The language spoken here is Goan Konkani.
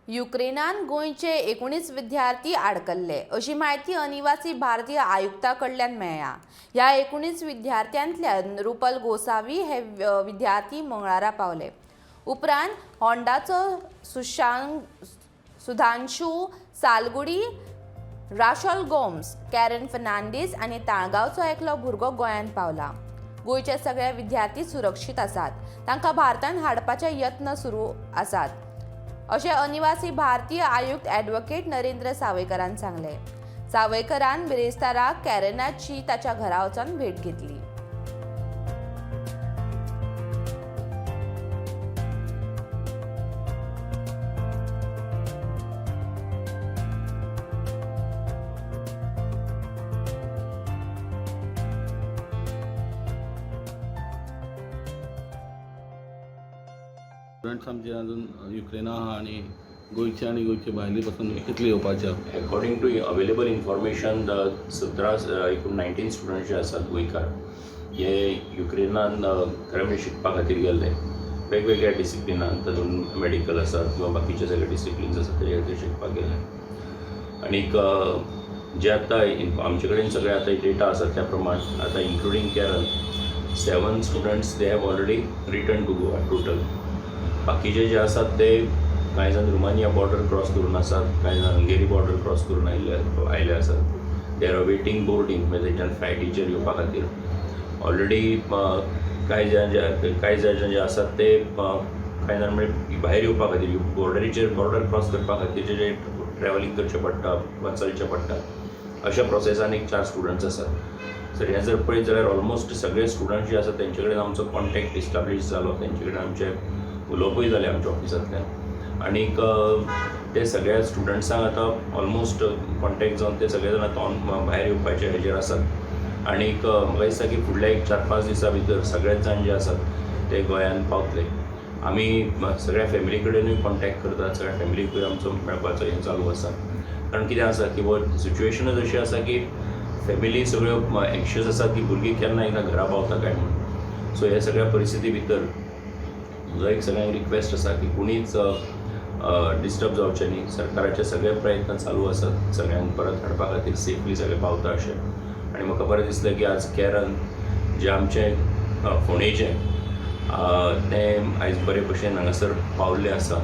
युक्रेनान गोंयचे 19 विद्यार्थी आडकल्ले अशी म्हायती अनिवासी भारतीय आयुक्ता कडल्यान मेळ्ळ्या. ह्या 19 विद्यार्थ्यांतल्यान रुपल गोसावी हे विद्यार्थी मंगळारा पावले. उपरांत होंडाचो सुशांक, सुधांशू सालगुडी, राशल गोम्स, कॅरन फर्नांडीस आनी ताळगांवचो एकलो भुरगो गोंयांत पावला. गोंयचे सगळे विद्यार्थी सुरक्षीत आसात. तांकां भारतांत हाडपाचे यत्न सुरू आसात, अशें अनिवासी भारतीय आयुक्त ॲडव्होकेट नरेंद्र सावयकरान सांगलें. सावयकरान बिरेस्तारा कॅरनाची ताच्या घरा वचून भेट घेतली. स्टुडंट्स आमचे अजून युक्रेना आहा आनी गोंयचे आनी गोंयचे भायले पासून कितले येवपाचे आहा? According to available information, the 17, एकूण 19 स्टुडंट जे आसात गोंयकार, हे युक्रेनान खरें म्हणजे शिकपा खातीर गेल्ले वेगवेगळ्या डिसिप्लिनान. तातूंत मेडिकल आसात किंवा बाकीचे सगळे डिसिप्लिन्स आसात, तेजे खातीर शिकपाक गेल्ले. आनीक जे आतां आमचे कडेन सगळे आतां डेटा आसा, त्या प्रमाण आतां including Karen, seven students, they have already return to Goa total. बाकीचे जे आसात ते कांय जाण रुमानिया बॉर्डर क्रॉस करून आसात, कांय जाण हंगेरी बॉर्डर क्रॉस करून आयिल्ले आयले आसात. They are awaiting boarding, म्हणजे तेंच्यान फ्लायटीचेर येवपा खातीर. ऑलरेडी कांय जाण जे आसात ते कांय जाण म्हणजे भायर येवपा खातीर बॉर्डरीचेर, बॉर्डर क्रॉस करपा खातीर जे ट्रॅवलिंग करचें पडटा वा चलचें पडटा, अशा प्रोसेसान एक चार स्टुडंट्स आसात. सर, हें जर पळयत जाल्यार ऑलमोस्ट सगळे स्टुडंट जे आसात तेंचे कडेन आमचो कॉन्टेक्ट इस्टाब्लीश जालो. तेंचे कडेन आमचें उलोवपूय जालें आमच्या ऑफिसांतल्यान. आनीक ते सगळ्या स्टुडंट्सांक आतां ऑलमोस्ट कॉन्टेक्ट जावन ते सगळे जाण आतां ऑन भायर येवपाचे हेजेर आसात. आनीक म्हाका दिसता की फुडल्या एक 4-5 दिसां भितर सगळेच जाण जे आसात ते गोंयांत पावतले. आमी सगळ्या फॅमिली कडेनूय कॉन्टेक्ट करतात. सगळ्या फॅमिलीकूय आमचो मेळपाचो हें चालू आसा. कारण कितें आसा की हो सिच्युएशनच अशी आसा की फॅमिली सगळ्यो एंक्शियस आसात की भुरगीं केन्ना एकदां घरा पावता काय म्हणून. सो ह्या सगळ्या परिस्थिती भितर म्हजो एक सगळ्यांक रिक्वेस्ट आसा की कोणीच डिस्टर्ब जावचें न्ही. सरकाराचे सगळे प्रयत्न चालू आसात सगळ्यांक परत हाडपा खातीर, सेफली सगळे पावता अशें. आनी म्हाका बरें दिसलें की आज कॅरन जें आमचें फोंडेचें, तें आयज बरे भशेन हांगासर पावल्लें आसा.